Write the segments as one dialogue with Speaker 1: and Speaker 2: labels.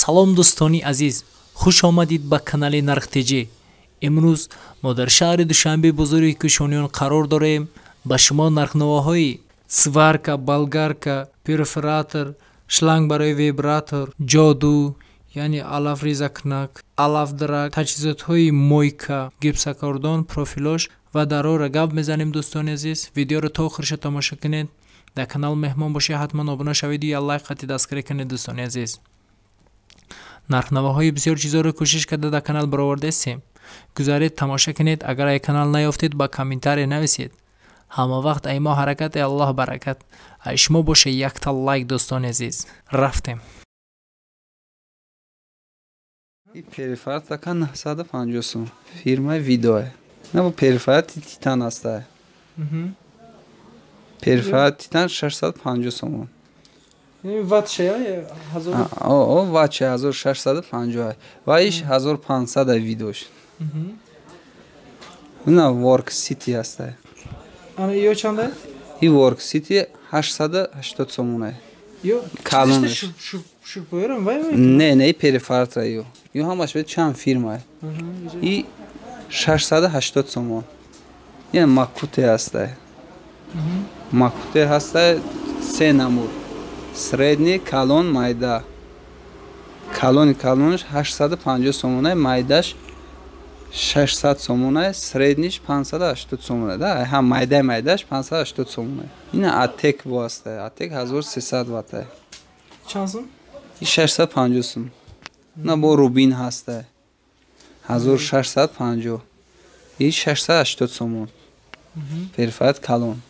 Speaker 1: Салом дӯстони азиз, хуш омадид ба канали Нархтеҷӣ. Имрӯз мо дар шаҳри Душанбе бозори Кӯшониён қарор дорем. Ба шумо нархномаҳои сварка, болгарка, перфоратор, шланг барои вибратор, ҷоду, яъне алафрезакунак, алафдрак, таҷҳизотҳои мойка, гипсокартон, профилош ва дарора гап мезанем. Дӯстони азиз, видеоро то охирша тамошо кунед. Дар канал меҳмон бошед, ҳатман обуна шавед я лайк қати дастгирӣ кунед. Дӯстони азиз, нархнавоҳои бисёр чизоро кӯшиш карда дар канал баровардаистем. Гузаред, тамоша кунед. Агар ай канал наёфтед, ба комментария нависед. Ҳама вақт ай мо ҳаракат, ай Аллоҳ баракат. Ай шумо боша якта лайк. Дӯстони азиз, рафтем.
Speaker 2: И перифарат така 950 сум. Фирмаи Видоe. На бо перифарати Титан аста. Перифарат Титан 650 сомон.
Speaker 3: Ватт шая?
Speaker 2: О, ватт шая 1650. Ва иш 1500 видош. На Work City аста.
Speaker 3: Ана ё чанда?
Speaker 2: И Work City 880 сомона.
Speaker 3: Ё
Speaker 2: калонш.
Speaker 3: Шурпоёрам вай?
Speaker 2: Не, не, перифарат ё. Ё ҳамаш бе чанд фирма. И 680 сомон. Я Макуте аста. Макуте ҳаста се намуд. Средний, калон, майда. Калони калонаш 850 сомона, майдаш 600 сомона, средниш 580 сомона, да? Ҳам майда майдаш 580 сомона. Ина Атек бо аста. Атек 1300 ватт.
Speaker 3: Чанд сум?
Speaker 2: 650 сум. На бо Рубин ҳаста. 1650. И 680 сомон. Перфект калон.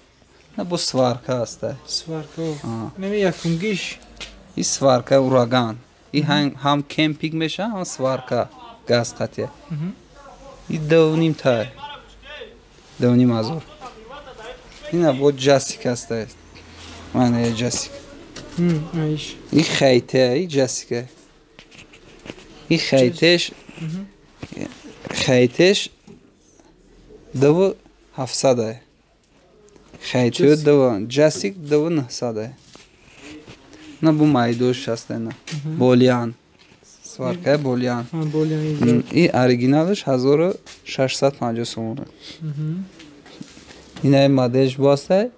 Speaker 2: На бо сварка ҳаста.
Speaker 3: Сварка. Неми якумгиш.
Speaker 2: И сварка ураган. И ҳам кемпинг меша, ҳам сварка газ қатия. И 2.5 та. 2.5 ҳазор. Ина бо ҷасик ҳаста. Мана ҷасик.
Speaker 3: Иш.
Speaker 2: И хайте, и ҷасика. И хайтеш хайтеш 2700. Хайтё дава, ҷасик 2900. На бу майдош ҳаста на. Болиан. Сварка Болиан. И оригиналш 1650 сомон. Ина моделш боста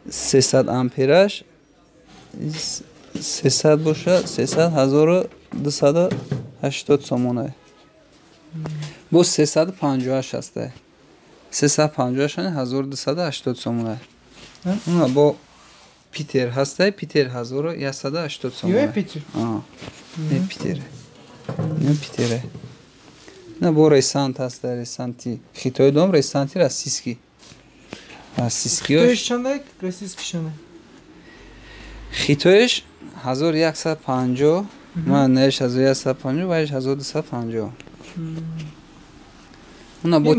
Speaker 2: 300 ампераш 300 боша 300 1280 сомон. Бо 358 ҳаста. 358 1280 сомон. Уна бо Питер ҳаста, Питер 1180 сомон.
Speaker 3: Ё Питер?
Speaker 2: А. Не Питер. Не Питер. На бо Ресант ҳаста, Ресанти Хитой дом, Ресанти российский. Российский.
Speaker 3: Хитоиш чанда? Российский чанда?
Speaker 2: Хитоиш 1150, ман неш 1150, вайш 1250. Уна бо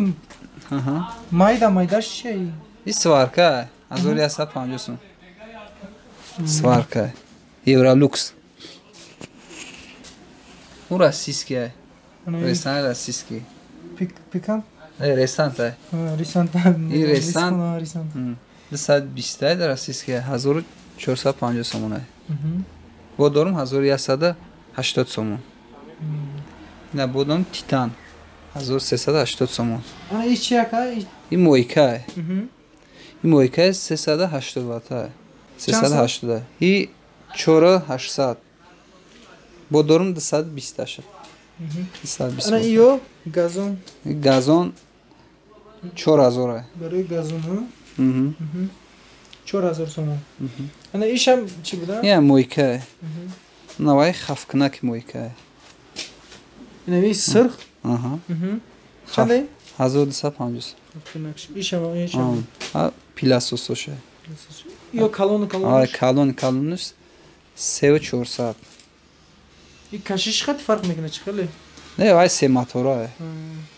Speaker 3: Майда майдаш чия?
Speaker 2: И сварка 1150 сум. Сварка. Евролюкс. У российский. Ресан российский.
Speaker 3: Пикан?
Speaker 2: Не, Ресант.
Speaker 3: Ресант.
Speaker 2: И Ресант. 220 российский 1450 сомон. Бо дорум 1180 сомон. На бодом Титан 1380 сомон.
Speaker 3: Ана иш чия ка?
Speaker 2: И мойка. И мойка 380 ватт. 380. И 4800. Бо дорум 220. 220.
Speaker 3: Ана ё газон.
Speaker 2: Газон 4000.
Speaker 3: Барои газон, ҳа? 4000 сомон. Ана ишам чӣ буда?
Speaker 2: Я мойка. Навай хафкнак мойка.
Speaker 3: Ина сирх?
Speaker 2: Аҳа.
Speaker 3: Чанде?
Speaker 2: 1250.
Speaker 3: Ишам, ишам.
Speaker 2: А пиласосоша.
Speaker 3: Ё калон калон.
Speaker 2: А калон калонш 3400.
Speaker 3: И кашиш хат фарқ мекунад чӣ хеле?
Speaker 2: Не, вай се мотора.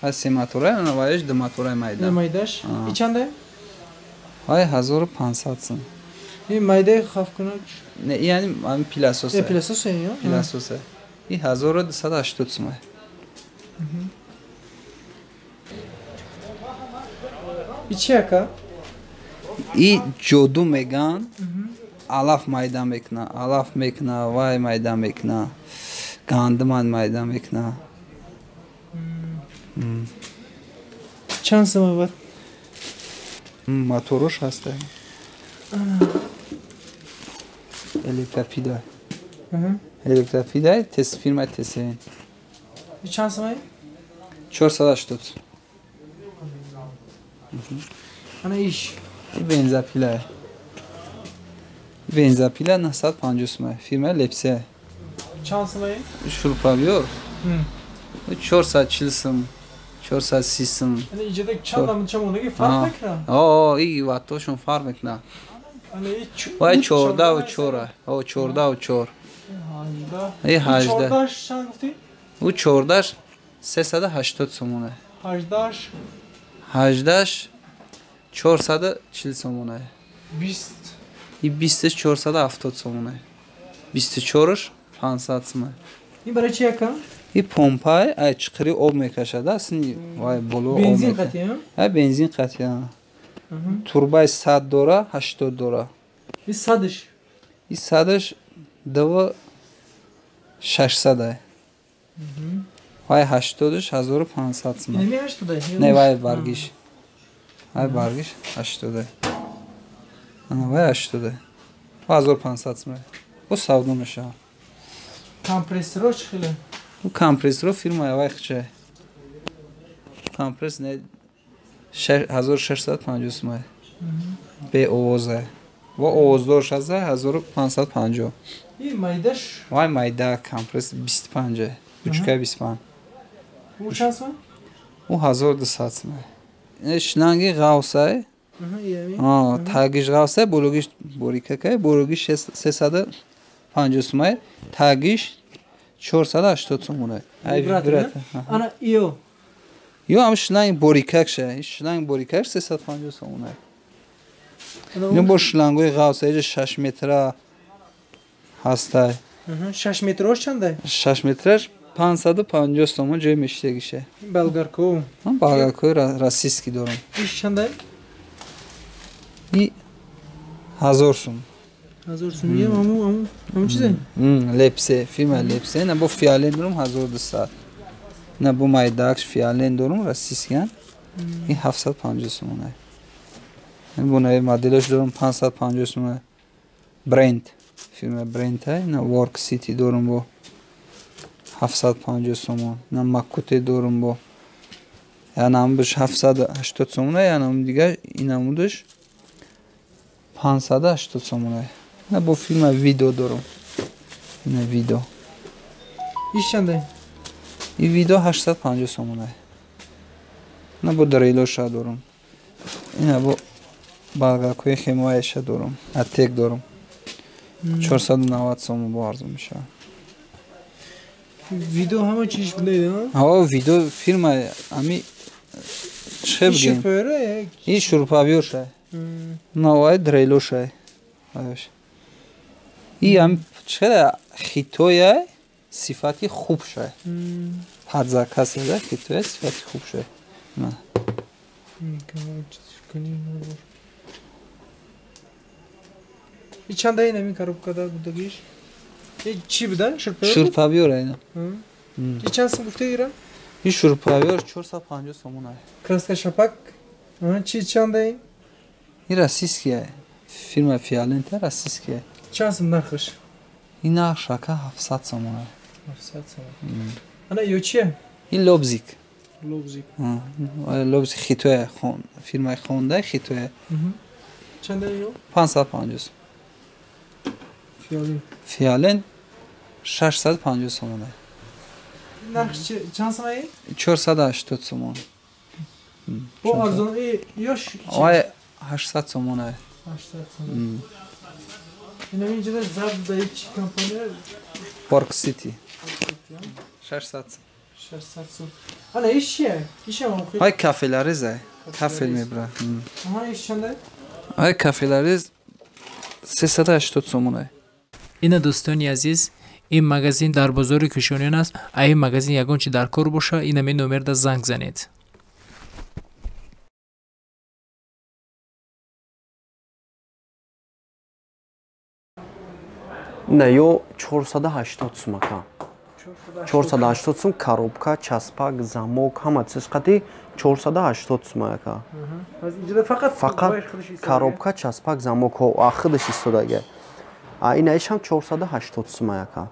Speaker 2: Вай се мотора, ана вайш ду мотора майда.
Speaker 3: Не майдаш. И чанде?
Speaker 2: Вай 1500 сум.
Speaker 3: И майда хафкунак.
Speaker 2: Не, яъни ам пиласос.
Speaker 3: Э пиласос ё?
Speaker 2: Пиласос. И 1280 сум.
Speaker 3: И чи ака?
Speaker 2: И ҷоду меган, алаф майда мекуна, алаф мекуна, вай майда мекуна. Гандуман майда мекунад.
Speaker 3: Чанд сум бад?
Speaker 2: Моторош ҳаста. Электропида. Электропида тес фирма Т7.
Speaker 3: Чанд сум?
Speaker 2: 480.
Speaker 3: Ана иш.
Speaker 2: Бензопила. Бензопила 950 сум. Фирма Лепсе.
Speaker 3: Чанд сум?
Speaker 2: Шурпавёр. 440 сум. 430 сум.
Speaker 3: Ана иҷода чанд намучамонаги фарқ мекунад?
Speaker 2: О, и ваттошон фарқ мекунад. Вай 14 4. О, 14 4. И 18.
Speaker 3: 14 чанд гуфтӣ?
Speaker 2: У 14 380 сомона.
Speaker 3: 18
Speaker 2: 18 440 сомона.
Speaker 3: 20
Speaker 2: И 20 470 сомона. 24 500 сомона.
Speaker 3: Ин барои чи яка?
Speaker 2: И помпай ай чиқири об мекашад, асни вай боло об.
Speaker 3: Бензин қатъи,
Speaker 2: ай бензин қатъи. Турбаи 100 дора, 80 дора.
Speaker 3: И 100-ш?
Speaker 2: И 100-ш 2600 ай. Вай 80-ш 1500 сом.
Speaker 3: Неми 80-ай?
Speaker 2: Не, вай баргиш. Вай баргиш 80-ай. Ана вай 80-ай. 1500 сом. Бо савдо мешавад.
Speaker 3: Компрессоро чӣ хеле?
Speaker 2: У компрессоро фирма вай хча. Компресс не 1650 сом. Бе овоза. Ва овоздорш аз 1550.
Speaker 3: И майдаш?
Speaker 2: Вай майда компресс 25. Учка 25.
Speaker 3: У чанд сом?
Speaker 2: У 1200 сом. Шланги ғавсай. Тагиш ғавсай, бологиш борикакай, бологиш 350 сом, тагиш 480 сом. Ай вибратор.
Speaker 3: Ана ио.
Speaker 2: Ё ам шланг борикакша, шланг борикак 350 сом. Ин бо шлангои ғавсай 6 метра ҳастай.
Speaker 3: 6 метрош чандай?
Speaker 2: 6 метраш 550 сом ҷой мештегише.
Speaker 3: Болгарко.
Speaker 2: Болгаркои российский дорам.
Speaker 3: Иш чандай?
Speaker 2: И 1000 сом.
Speaker 3: 1000 сом. Ям аму аму чизе?
Speaker 2: Лепсе, фирма Лепсе, на бо фиален дорам 1200. На бо майдакш фиален дорам российский. И 750 сом. Ин бо нави моделаш дорам 550 сом. Бренд. Фирма Бренд, на Work City дорам бо 750 сом. На Макуте дорам бо я намудаш 780 сом, я нам дига ин намудаш 580 сом. На бо фирма Видео дорам. На Видео.
Speaker 3: Иш чандай?
Speaker 2: И Видео 850 сом. На бо дрелоша дорам. Ина бо болгаркои химояша дорам. Атек дорам. 490 сом бо арзон мешавад.
Speaker 3: Видео ҳама чиш буде,
Speaker 2: ҳа? Видео фирма ами чӣ бигем? Ин шурпавёрша. Навай дрелоша. И ам чера хитоя сифати хуб ша. Под заказ да хитоя сифати хуб ша. На.
Speaker 3: И чанда ин ами коробкада будагиш? И чӣ буда? Шурпавёр?
Speaker 2: Шурпавёр айна.
Speaker 3: И чанд сум гуфта ира?
Speaker 2: И шурпавёр 450 сомон ай.
Speaker 3: Краска шапак? Чи чанда ин?
Speaker 2: И российский ай. Фирма Фиалента российский ай.
Speaker 3: Чанд сум нархаш?
Speaker 2: И нархш ака 700 сомон ай.
Speaker 3: 700 сомон. Ана ё чия?
Speaker 2: И лобзик.
Speaker 3: Лобзик.
Speaker 2: Лобзик хитоя, фирмаи Хонда хитоя.
Speaker 3: Чанда ё?
Speaker 2: 550 сом.
Speaker 3: Фиален.
Speaker 2: Фиален 650 сомон.
Speaker 3: Нарх чанд сом ай?
Speaker 2: 480 сомон.
Speaker 3: Бо арзон ёш?
Speaker 2: Ай 800 сомон ай.
Speaker 3: 800 сомон. Ина инҷода зарб да чи компания?
Speaker 2: Park City. 600.
Speaker 3: 600 сом. Ана иш чия? Иш ҳам охир?
Speaker 2: Ай кафелариз ай. Кафел мебра.
Speaker 3: Аҳа, иш чанда?
Speaker 2: Ай кафелариз 380 сомон ай.
Speaker 1: Ина дӯстони азиз, ин магазин дар бозори Кушониён аст. Ай ин магазин ягон чи дар кор боша, ин ҳамин номерда занг занед.
Speaker 4: На ё 480 сум ака. 480 сум коробка, часпак, замок, ҳама чиз қати 480 сум ака. Фақат коробка, часпак, замок ҳо худаш истодага. А инаишам 480 сум ака.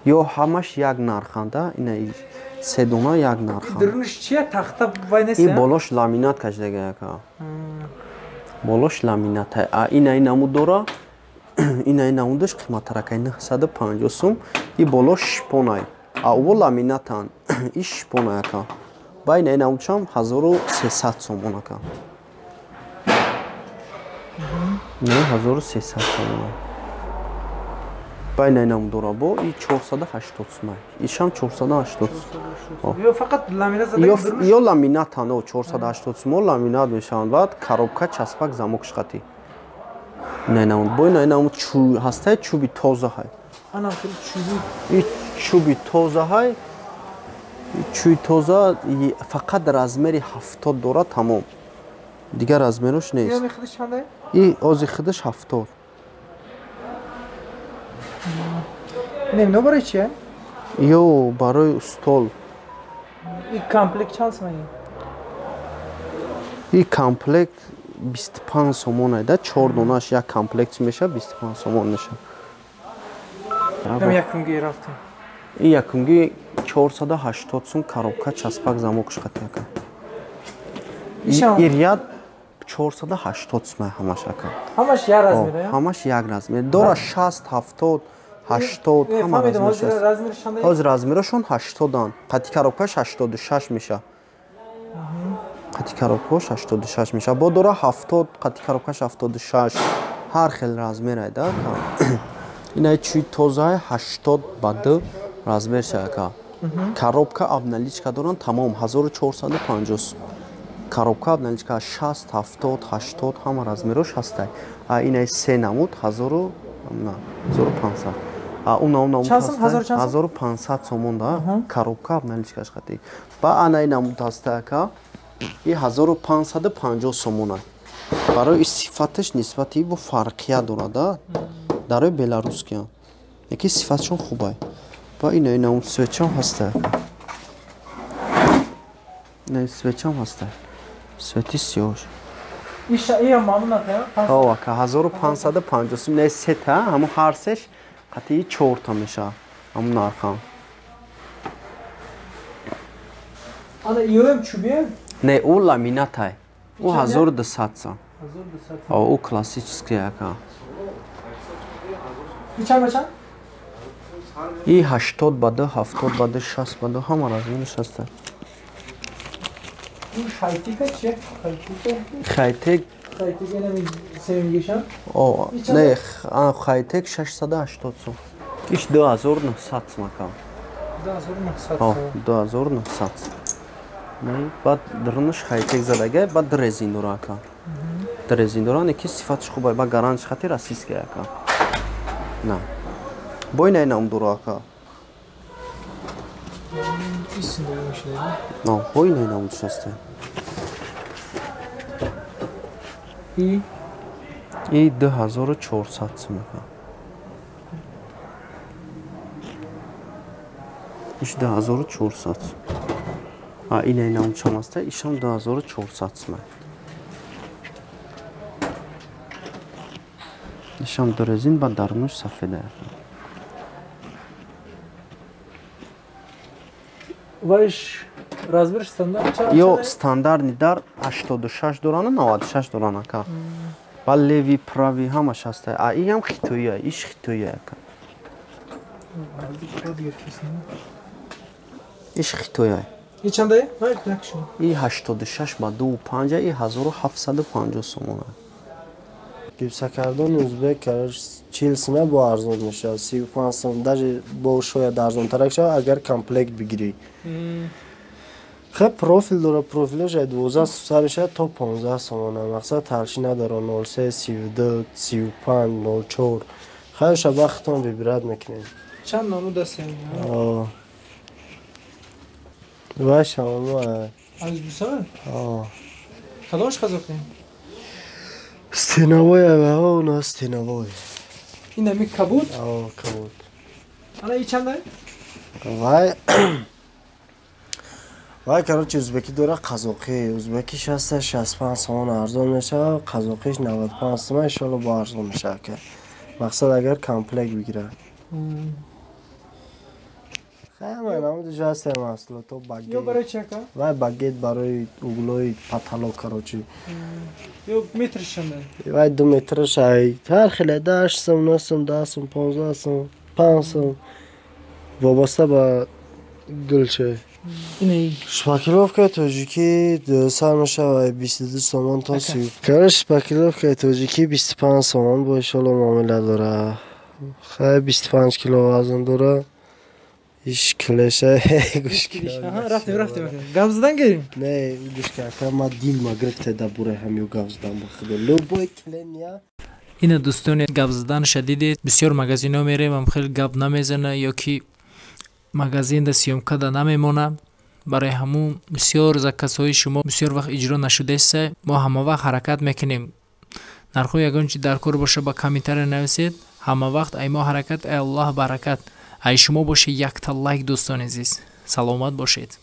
Speaker 4: Ё ҳамаш як нарханда, инаи се дона як нарханд.
Speaker 3: Дурунаш чия тахта вай нест?
Speaker 4: И болош ламинат кашидага ака. Болош ламинат. А инаи намуд дора, инаи намудаш қиматтаракай 950 сум, и болош шипонай. А ӯ ламинатан, и шипонай ака. Ба инаи намудшам 1300 сомон ака. Не 1300 сомон. Ба инаи намуд дора бо и 480 сум. Ишам 480 сум.
Speaker 3: Ё фақат ламинат зада?
Speaker 4: Ё ламинатан, 480 сум ламинат мешаванд. Баъд коробка, часпак, замок шқати. Не намуд, бо инаи намуд чӯ ҳастай, чӯби тоза ҳай.
Speaker 3: Ана хеле чӯби.
Speaker 4: И чӯби тоза ҳай. Чӯи тоза фақат размери 70 дора тамом. Дигар размерош нест.
Speaker 3: Ё худаш чанд?
Speaker 4: И ози худаш 70.
Speaker 3: Не, но барои чия?
Speaker 4: Ё барои стол.
Speaker 3: И комплект чанд сомон?
Speaker 4: И комплект 25 сомон айда, 4 донаш як комплект меша, 25 сомон меша.
Speaker 3: Нам якумги рафтем.
Speaker 4: И якумги 480 сум коробка, часпак, замок шқати ака. И ряд 480 сум ҳамаш ака.
Speaker 3: Ҳамаш як размер,
Speaker 4: ҳамаш як размер. Дора 60, 70, 80 ҳама размер. Ҳозир размерашон 80-ан. Қати коробкаш 86 меша. Қати коробкаш 86 меша. Бо дора 70, қати коробкаш 76. Ҳар хел размер айда ака. Инаи чӯи тозаи 80 ба 2 размерша ака. Коробка обналичка доран тамом 1450 сум. Коробка обналичка 60, 70, 80 ҳама размерош ҳастай. А инаи се намуд 1500. А он намуд 1500 сомон да коробка обналичкаш қати. Ба анаи намуд ҳастай ака. И 1550 сомон. Барои сифаташ нисбати бо фарқият дорад да. Дарои беларускиян. Яки сифатшон хубай. Ба инаи намуд свечам ҳастай. Инаи свечам ҳастай. Свети сиёҳ.
Speaker 3: Иша ия мамнун ака.
Speaker 4: Ҳо ака 1550 сум. Инаи сета, ҳамон ҳар сеш қатъи 4 та меша. Ҳамон нархам.
Speaker 3: Ана иём чӯбия?
Speaker 4: Не, ӯ ламинатай. Ӯ 1200 сом.
Speaker 3: 1200.
Speaker 4: Ҳо, ӯ классический ака.
Speaker 3: И чанд ба чанд?
Speaker 4: И 80 ба 2, 70 ба 2, 60 ба 2 ҳама размераш ҳаста.
Speaker 3: Ин хайтика чия? Хайтика?
Speaker 4: Хайтек.
Speaker 3: Хайтика инами семгишам?
Speaker 4: О, не, хайтек 680 сом. Иш 2900 сом ака.
Speaker 3: 2900
Speaker 4: сом.
Speaker 3: О,
Speaker 4: 2900 сом. Не, баъд дурунаш хайтек задага, баъд резин дора ака. Резин дора, неки сифаташ хубай, ба гарантиш хати российский ака. На. Бо инаи нам дора ака. Но, бо инаи нам душаста.
Speaker 3: И
Speaker 4: 2400 сум ака. Иш 2400 сум. А инаи нам чам аста, ишам 2400 сум. Ишам дорезин ба дарунаш сафеда.
Speaker 3: Вайш размер стандарт чанд?
Speaker 4: Ё стандартни дар 86 дорана, 96 дорана ака. Ба леви, прави ҳамаш ҳаста. А иам хитоия, иш хитоия ака. Иш хитоия.
Speaker 3: И чанда? Вай якшо.
Speaker 4: И 86 ба 25, и 1750 сомон.
Speaker 5: Гипсокартони узбек 40 сум бо арзон мешавад, 35 сум, даже бо шояд арзонтарак шавад, агар комплект бигирӣ. Хеб профил дора, профилаш аз 12 сар мешавад то 15 сомона. Мақсад тарши надора 03, 32, 35, 04. Хайр шаба худтон вибрат мекунем.
Speaker 3: Чанд намуд аст?
Speaker 5: Вай шамома.
Speaker 3: Аз дуса? Кадомаш қазоқӣ?
Speaker 5: Стеновой, ага, у нас стеновой.
Speaker 3: Ин ами кабуд?
Speaker 5: О, кабуд.
Speaker 3: Ана и чанда?
Speaker 5: Вай, короче, узбекӣ дора, қазоқӣ. Узбекиш ҳаста, 65 сомон арзон мешавад, қазоқиш 95 сомон, иншоалло, бо арзон мешавад, ка мақсад, агар комплект бигирад. Ҳама намудиш ҳаста, маҳсулото.
Speaker 3: Ё барои чи, ака?
Speaker 5: Вай багет, барои углои потолок, короче.
Speaker 3: Ё метриш чанда?
Speaker 5: Вай 2 метраш ай ҳар хеле: 8 сом, 9 сом, 10 сом, 15 сом, 5 сом, вобаста ба гулча. Шпаклёвкаи тоҷикӣ сар мешавад 22 сомон то 30. Короче, шпаклёвкаи тоҷикӣ 25 сомон, бо иншоалло муомила дора. Хай, 25 кило вазн дора. Иш клеша.
Speaker 3: Рафтем, рафтем, гап задан гирем.
Speaker 5: Не, гӯшка, ака, ма дилма гирифте да буре ҳамё гап задан, ба худо, любой кления.
Speaker 1: Ина, дӯстоне, гап заданаша дидед. Бисёр магазинҳо мерем, хеле гап намезана ё ки магазинда съёмка да намемона. Барои ҳамун бисёр заказҳои шумо бисёр вақт иҷро нашудааста. Мо ҳама вақт ҳаракат мекунем. Нархҳо ягон чи дар кор боша, ба комментария нависед. Ҳама вақт ай мо ҳаракат, ай Аллоҳ баракат, ай шумо боше якта лайк. Дӯстони азиз, саломат бошед.